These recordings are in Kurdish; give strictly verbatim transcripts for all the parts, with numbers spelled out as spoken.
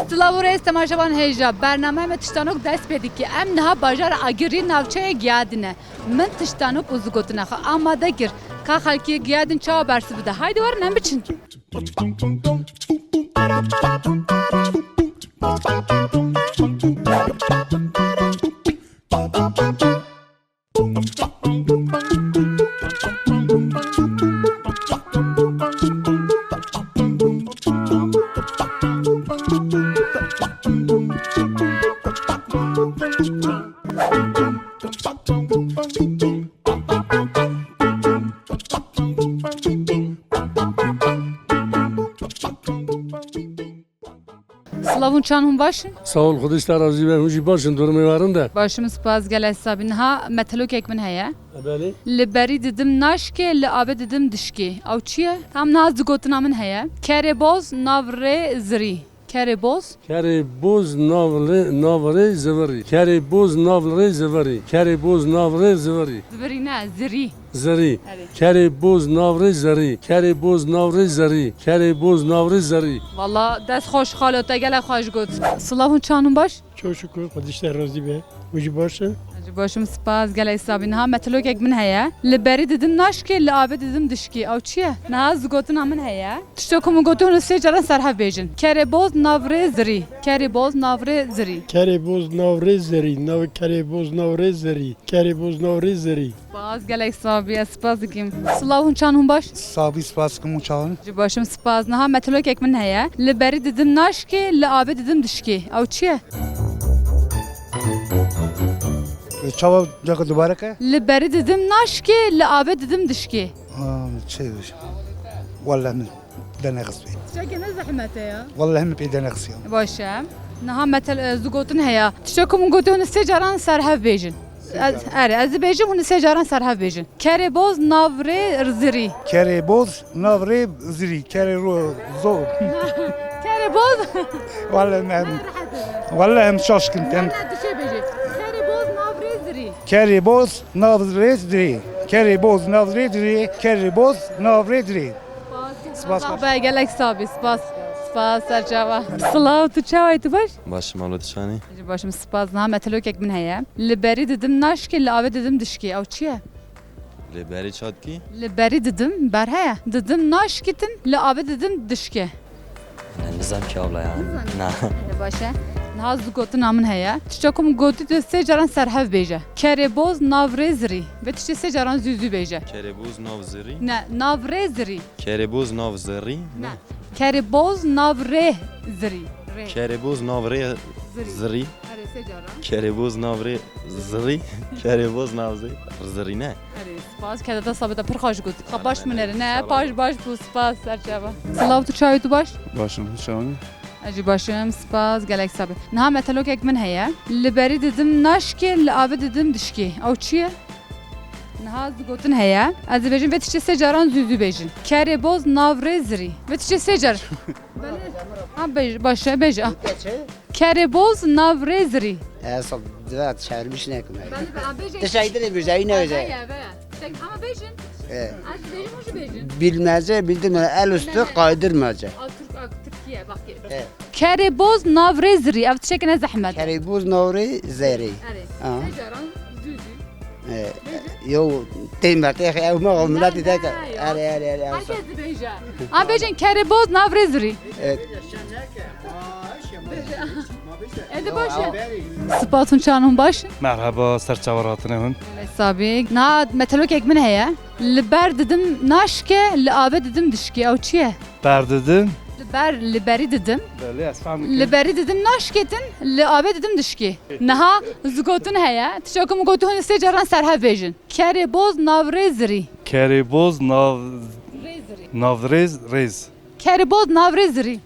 Silav û rêz temaşevan hêja. Bername me Tiştanok dest pê dike. Em niha bajara Agirî navçeyê Giyadî ne. Min Tiştanok û zigotina xwe amade kir. Ka xelkê Giyadîn çawa bersiv bide. Haydi werin em biçin. Silav hûn çan hûn baş in? Sağ ol, Xwedê ji te razî be. Hûn jî baş in, durumê we rind e? Baş im, spas, gelek spas bî. Niha metelokek min heye. E, belê. Li berî didim naşkê, li avê didim dişkê. Ew çi ye? Tam niha zigotina min heye. Kerê boz, nav rê zirî. Kerê boz. Kerê boz, nav rê, nav rê zivirî. Kerê boz, nav rê zivirî. Kerê boz, nav rê zivirî. Zivirî ne, zirî. Zerî. Evet. Kerê boz nav rê zerî. Kerê boz nav rê zerî. Kerê boz nav rê zerî. Valla dest xweş xalo, te gelek xweş got. Silav hûn çan hûn baş? Çok şükür, Xwedê ji te razî be. Hûn jî baş in? Ez jî baş im, spas, gelek spas bî. Niha metelokek min heye. Li berî didim naşkê, li avê didim dişkê. Ew çi ye? Niha zigotina min heye. Tişto ku min gotin hûn sê caran ser hev bêjin. Kerê boz nav rê zirî. Kerê boz nav rê zirî. Kerê boz nav rê zerî. Nav kerê boz nav rê zerî. Kerê boz nav rê zerî. Spas, gelek spas bî, ez spas dikim. Silav hûn çan hûn baş? Spas, spas kim hûn çan? Ji baş im, spas. Niha metelokek min heye. Li berî didim naşkê, li avê didim dişkê. Ew çi ye? E, çawa caka dubare ke? Li berî didim naşkê, li avê didim dişkê. Aa, şey, vallahi min. Denexistê. Tiştekî ne zehmet e ya? Wallahî min pê denexisiya. Baş e. Niha metel, e, zigotin heye. Tiştek ku min gotin hûn sê caran ser hev bêjin. Sê caran. Ez, erê, ez dibêjim hûn sê caran ser hev bêjin. Kerê boz nav rê zirî. Kerê boz nav rê zirî. Kerê ro zo. Kerê boz. Wallahî em. Wallahî em şaşkin tem. Ne, ne, dişê bêjî. Kerê boz nav rê zirî. Kerê boz nav rê zirî. Kerê boz nav rê zirî. Kerê boz nav rê zirî. Spas, spas. Be, gelek spas bî, spas. Spas, serçava. Silav, tu çawa yî, tu baş? Baş, malo, tu çan î? Ji baş im, spas. Niha metelokek min heye. Li berî didim naşkê, li avê didim dişkê. Ew çi ye? Li berî çatkî? Li berî didim, ber heye. Didim naşkitin, li avê didim dişkê. Ne, nizam ki abla ya. Nizam. Na. Hadi baş e. Niha zigotina min heye. Tişta ku min gotî tu sê caran ser hev bêje. Kerê boz nav rê zirî. Vê tiştê sê caran zû zû bêje. Kerê boz nav zirî? Ne, nav rê zirî. Kerê boz nav zirî? Ne. Kerê boz nav rê zirî. Rê. Kerê boz nav rê zirî. Zirî. Erê, sê caran. Kerê boz nav rê zirî. Kerê boz nav zirî. Zirî ne? Erê, spas. Keda te sabita pir xweş got. Xwe baş minêre. Ne, baş, baş bû, spas, serçava. Silav, tu çawa yî, tu baş? Baş im, tu çawa yî? Ez jî baş im, spas, gelek spas bî. Niha metelokek min heye. Li berî didim naşkê, li avê didim dişkê. Ew çi ye? Niha zigotin heye. Ez dibêjim vê tiştê sê caran zû zû bêjin. Kerê boz nav rê zirî. Vê tiştê sê car. Belê. Ha, bêj, baş e, bêj, ah. Kerê boz nav rê zirî. Ez divê çevirmiş nekim. Belê, belê, bêjin. Teşekkür ederim, güzel, yine güzel. Eve, eve. Tek ama bêjin. E. Ez bêjim, hûn jî bêjin. Bilmece bildirmeden el üstü kaydırmaca. A, Türk, a, Türkiye, bak. E. Kerê boz nav rê zirî, ev tiştekî ne zehmet. Kerê boz nav rê zerî. Erê. Ha. Sê caran zû zû. E, yo, tê me, tê ew me, o miletî de ke. Erê, erê, erê. Herkes dibêje. Ha, bêjin kerê boz nav rê zirî. E. Edi baş e. Spas, hûn çan, hûn baş? Merhaba, serçava, hatine hûn. Gelek Sabî, niha metelokek min heye. Li ber didim naşke, li avê didim dişkê. Ew çi ye? Ber didim. Li ber, li berî didim. Belê, ez fehm dikim. Li berî didim naşkêtin, li avê didim dişkê. Niha zigotin heye. Tişta ku min gotî hûn sê caran serhev bêjin. Kerê boz navrê zirî. Kerê boz nav-, Rê zirî. Navrêz rêz. Kerê boz navrê zirî.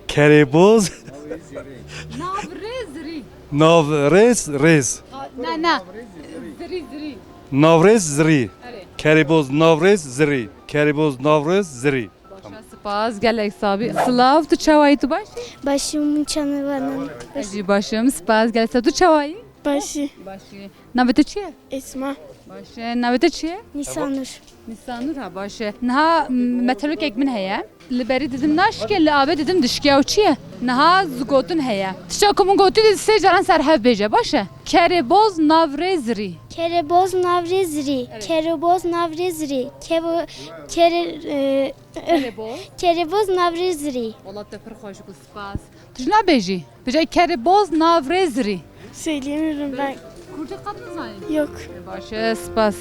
Kerê boz. Navrê zirî. Navrêz rêz. Ha, ne, ne. Zirî, zirî. Navrêz zirî. Erê. Kerê boz navrêz zirî. Kerê boz navrêz zirî. Başa, spas, gelek sabî. Silav, tu çawa yî, tu baş î? Başım çanı bana. Ez jî baş im, spas, gelek sabî. Tu çawa yî? Başi. Baş î. Navê te çi ye? Esma. Baş e. Navê te çi ye? Nisanur. Nisanur, ha, baş e. Niha, m, metelokek min heye. Li berî didim naşke, li avê didim dişke. Ew çi ye? Niha zigotin heye. Tişta ku min gotî, sê caran serhev bêje, baş e? Kerê boz navrê zirî. Kerê boz navrê zirî. Evet. Kerê boz navrê zirî. Kevo-, kerê, e, Kerê boz. Kerê boz navrê zirî. Wala te pir xweş got, spas. Tu jî nabêjî? Bêje kerê boz navrê zirî. Söyleyemiyorum ben. Kürtçe kat mı zayıf? Yok. Başa, spas.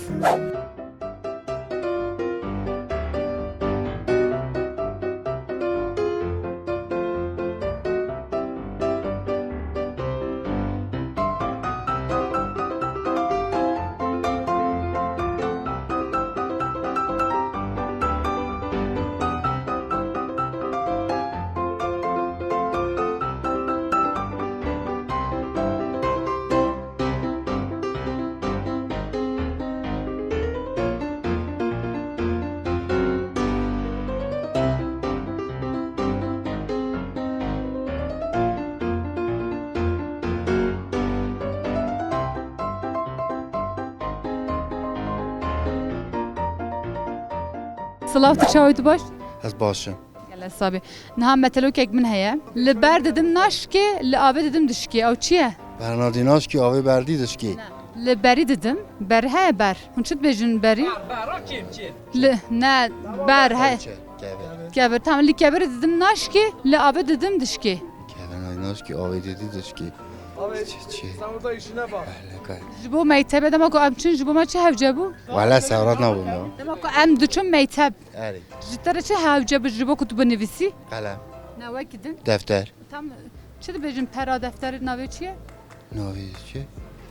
Silav, tu çawa yî, tu baş? Ez baş im. Gele sabî. Niha metelokek min heye. Li ber didim naşkê, li avê didim dişkê. Ew çi ye? Bernardî naşkî, avê berdî dişkî. Ne. Li berî didim. Ber heye, ber. Hûn çi dibêjin berî? Li, ne, ber he. Kevir. Kevir. Tamam, li kevirî didim naşkê, li avê didim dişkê. Kevir naşkî, avê didî dişkê. Abi, çi, çi? Sen burada işine bak. Alaka. Ji bo mektebê, dema ku em çin, ji bo me çi hewce bû? Wala sewrat nabû me. Dema ku em diçin mekteb. Erê. Ji te re çi hewce bi ji bo ku tu binivîsî? Qelem. Ne wekî din? Defter. Tam çi dibêjin pera defterê navê çi ye? Navê çi?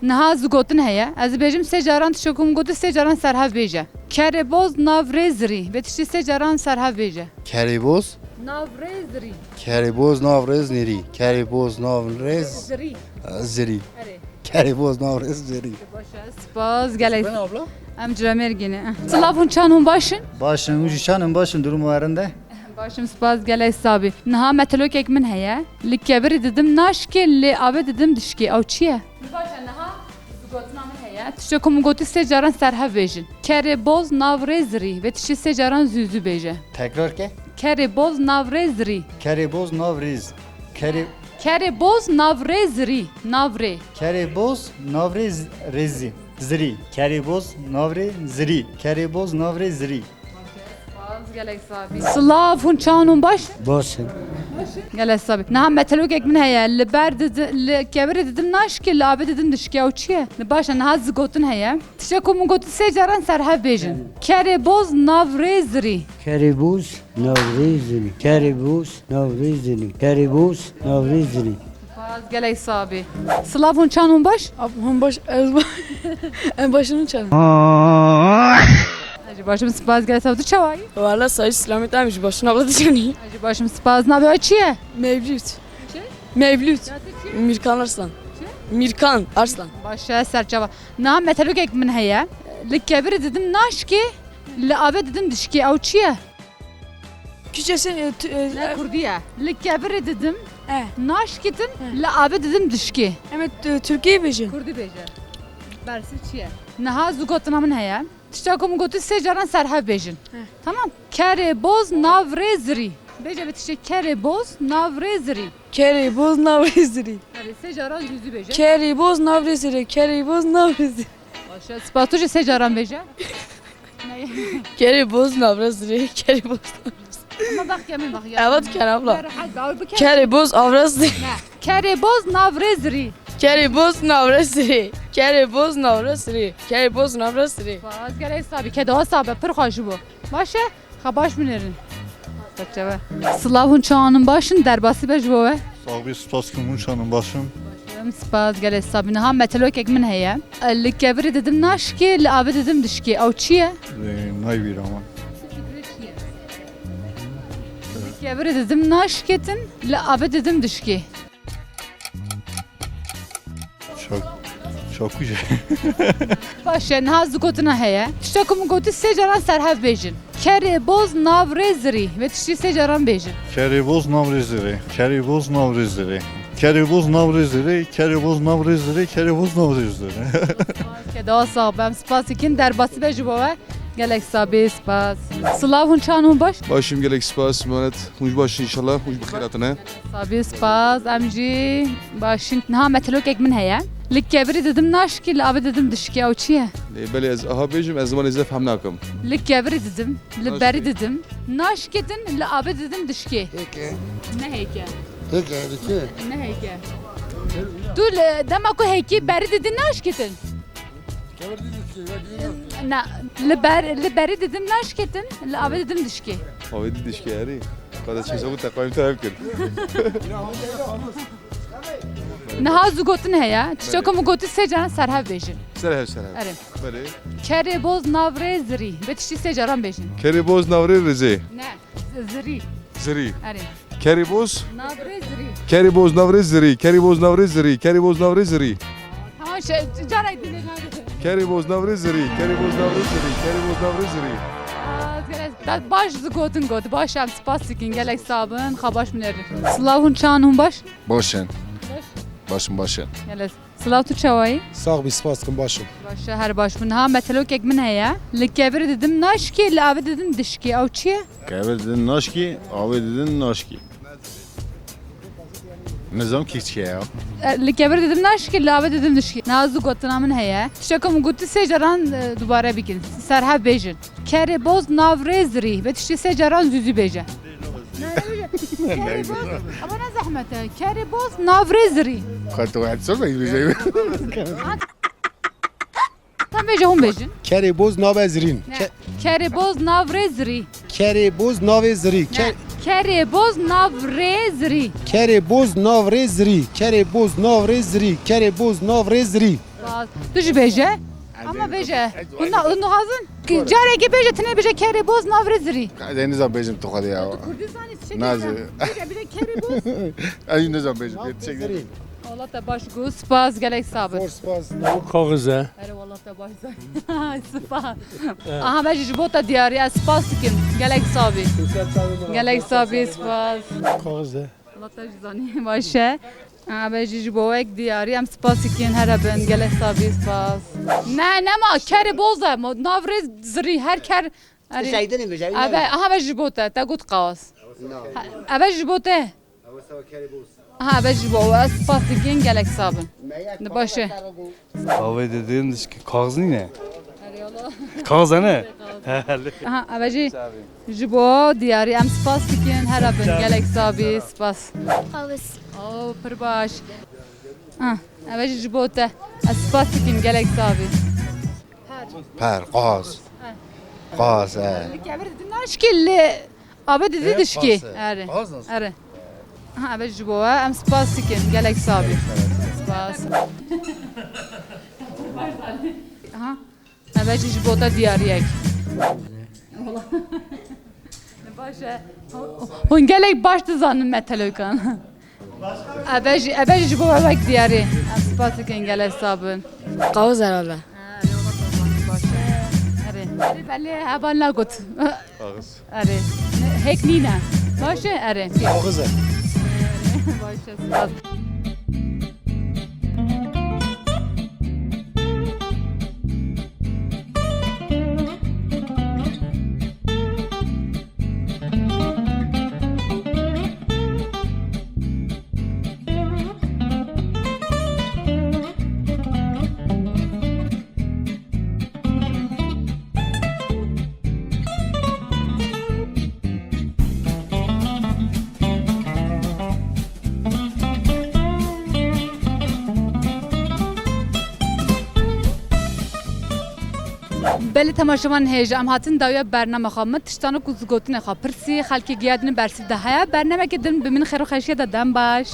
Niha zigotin heye. Ez dibêjim sê caran tiştê ku min gotî sê caran serhev bêje. Kerê boz nav rê zirî. Vê tiştî sê caran serhev bêje. Kerê boz? Nav rê zirî. Kerê boz nav rê zirî. Kerê boz nav rê z-, Zirî. Zirî. Erê. Kerê boz nav rê zirî. Baş e, spas, gelek. Ben abla. Em Cilemêrgê ne. Silav, hûn çan, hûn baş in? Baş in, hûn jî çan in, baş in, durum we rind e? Baş im, spas, gelek sabî. Niha metelokek min heye. Li kevirî didim naşkê, li avê didim dişkê. Ew çi ye? Baş e, niha zigotina min heye. Tiştê ku min gotî sê caran serhev bêjin. Kerê boz nav rê zirî. Vê tiştî sê caran zû zû bêje. Tekrar ke. Kerê boz nav rê zirî. Kerê boz nav rê z-, kerê Kerê boz nav rê zirî. Nav rê. Kerê boz nav rê z-, rê zî-, zirî. Kerê boz nav rê zirî. Kerê boz nav rê zirî. Spas, gelek sabî. Silav, hûn çan, hûn baş? Baş in. Gelek sabî. Niha metelokek min heye. Li ber didi-, li kevirê didim naşkê, li avê didim dişkê. Ew çi ye? Li baş e, niha zigotin heye. Tiştê ku min gotî sê caran serhev bêjin. Kerê boz nav rê zirî. Kerê boz nav rê zirî. Kerê boz nav rê zirî. Kerê boz nav rê zirî. Spas, gelek sabî. Silav, hûn çan, hûn baş? Ab, hûn baş, ez ba-, em baş in, hûn çan? Ez jî baş im, spas, gelek sabî. Tu çawa yî? Wala, sayî selamet, em jî baş in, abla, tu çan î? Ez jî baş im, spas. Navê we çi ye? Mevlüt. Çi? Mevlüt. Ya tu çi? Mirkan Arslan. Çi? Mirkan Arslan. Baş e, serçava. Niha metelokek min heye. Li kevirî didim naşkê, li avê didim dişkê. Ew çi ye? Kürtçesi, e, tü-, e, Ne, e, kurdî ye. Li kevirê didim, E. naşkitin, E. li avê didim dişkê. Em ê, e, Tirkiyê bêjin. Kurdî bêje. Bersiv çi ye? Niha zû gotina min heye. Tişta ku min gotî sê caran serhev bêjin. He. Tamam. Kerê boz nav rê zirî. Bêje vê tiştê, kerê boz nav rê zirî. Kerê boz nav rê zirî. Erê, sê caran zû zû bêje. Kerê boz nav rê zirî. Kerê boz nav rê zirî. Baş e, spas, tu jî sê caran bêje. Kerê boz nav rê zirî. Kerê boz nav rê zirî. Ama bak, yemin bak ya. Evet, ken abla. Rehat, bak, bu kere- Kerê boz av rê zirî. Ne. Kerê boz nav rê zirî. Kerê boz navre sirê. Kerê boz navre sirê. Kerê boz navre sirê. Spas, gelek sabî, kedowa sabe, pir xweş bû. Baş e, xebaş binêrin. Silav, hûn çawan in, baş in, derbasî be ji bo we. Sax bî, spas kim, hûn çawan in, baş in. Em spas, gelek sabî. Niha metelokek min heye. Li kevirê didim naşikê, li avê didim dişikê. Ew çi ye? Ê, nayê bîra min. Li kevirê didim naşiketin, li avê didim dişikê. Çak, çakû jî. Baş e, niha ez du gotina heye. Tişta ku min gotî sê caran serhev bêjin. Kerê boz nav rê zirî. Vê tiştî sê caran bêjin. Kerê boz nav rê zirê. Kerê boz nav rê zirê. Kerê boz nav rê zirê. Kerê boz nav rê zirê. Kerê boz nav rê zirê. Ke daha sağ bem, spas dikin, derbasî be ji bo we. Gelek sabî, spas. Silav, hûn çawan, hûn baş? Başim, gelek spas, manet. Hûn jî baş in înşallah, hûn jî bi xêr hatine. Sabî, spas. Em jî baş in. Niha metelokek min heye. Li kevirê didim naşikê, li avê didim dişikê. Ew çi ye? Lê belê ez aha bêjim, ez zimanê zî fehm nakim. Li kevirê didim, li berî didim. Naşiketin, li avê didim dişikê. Hêke. Ne hêke? Hêke, hêke. Ne hêke? Tu li, dema ku hêkî berî didin naşiketin? Na, li ber, li berî didim naşiketin, li avê didim dişikê. Avê dî dişikê herî. Qada çêsa bû teqayim te ev kir. Niha zu gotin heye. Tişta ku min gotî sê caran serhev bêjin. Serhev, serhev. Erê. Belê. Kerê boz nav rê zirî. Vê tiştî sê caran bêjin. Kerê boz nav rê rizê. Ne. Zirî. Zirî. Erê. Kerê boz. Nav rê zirî. Kerê boz nav rê zirî. Kerê boz nav rê zirî. Kerê boz nav rê zirî. Tamam, şey, carek dinle. Kerê boz nav rê zirî. Kerê boz nav rê zirî. Kerê boz nav rê zirî. Aa, gelek, da, baş zu gotin got. Baş em spas dikin. Gelek sabin. Xebaş minerin. Silav, hûn çawan, hûn baş? Baş in. Baş. Baş in, baş in. Gelek. Silav, tu çawayî? Sax bî, spas dikim, baş im. Baş e, her baş bû. Niha metelokek min heye. Li kevirê didim naşikê, li avê didim dişikê. Ew çi ye? Kevir didin naşkî, avê didin naşkî. Nizam kî çi ye ya? E, li kevirê didim naşikê, li avê didim dişikê. Niha zu gotina min heye. Tişteka min gotî sê caran, e, dubare bikin. Serhev bêjin. Kerê boz nav rê zirî. Vê tiştê sê caran zûzû bêje. Kerê boz, ama ne zehmet e. Kerê boz nav rê zirî. Xwe tu wextsor bêjî bêjî. Tam bêje, hûn bêjin. Kerê boz navê zirîn. Ne. Ke- Kerê boz nav rê zirî. Kerê boz navê zirî. Ne. Ke- Kerê boz nav rê zirî. Kerê boz nav rê zirî. Kerê boz nav rê zirî. Kerê boz nav rê zirî. Baz. Tu jî bêje. Ama bêje. Hûn na-, hûn dixwazin? Ki carekê bêje, tinê bêje kerê boz nav rê zirî. Ez ê nizam bêjim tu xwedê ya. Kurdî zanî çi çek. Nazi. Bêje, bêje kerê boz. Ez jî nizam bêjim. Nav rê zirî. Allah te baş gu, spas, gelek sabir. Zor spas. Ew kaxiz e. Erê, wallah te baş zanî. Spas. Aha, vejî ji bo te diyarî, ez spas dikim. Gelek sabî. Gelek sabî, spas. Kaxiz e. Allah te jî zanî, baş e. Aha, vejî ji bo wek diyarî, em spas dikin, here bin, gelek sabî, spas. Ne, nema, kerê boz e, mo-, nav rê zirî, her ker, erê. Ebe, aha, vejî ji bo te, te got qas. Ha, ebe ji bo te. Aha, ebe ji bo we, spas dikin, gelek sabin. Di baş e. Avê didin dişkî kaxz nîne. Kaxz e ne? Aha, ebe jî ji bo diyarî em spas dikin, here bin, gelek sabî, spas. Qawis. Oo, pir baş. Ha, ebe jî ji bo te. Ez spas dikim, gelek sabî. Per, qaz. Qaz, e. Li kevir didin naşkî, li Abi didî dişkî. Erê. Erê. Ha, ebe ji bo we em spas dikin. Gelek sabî. Spas. Aha. Ebe jî ji bo te diyariyek. Baş e. Hûn gelek baş dizanin metelokan. Ebe jî, ebe jî ji bo we wek diyarî. Em spas dikin, gelek sabin. Qawuz herhalde. Ha, erê, wala qurban, baş e. Erê. Erê, belê, heba nagot. Kaxiz. Erê. Hêk nîne. Baş e? Erê. Kaxiz e. Baş e, spas. Belê temaşevan hêja, em hatin dawiya bername xwe. Min tiştano ku ji gotinê xwe pirsî, xelkê giya din bersîv de heye. Bernemeke din bi min xêr û xweşiya de dem baş.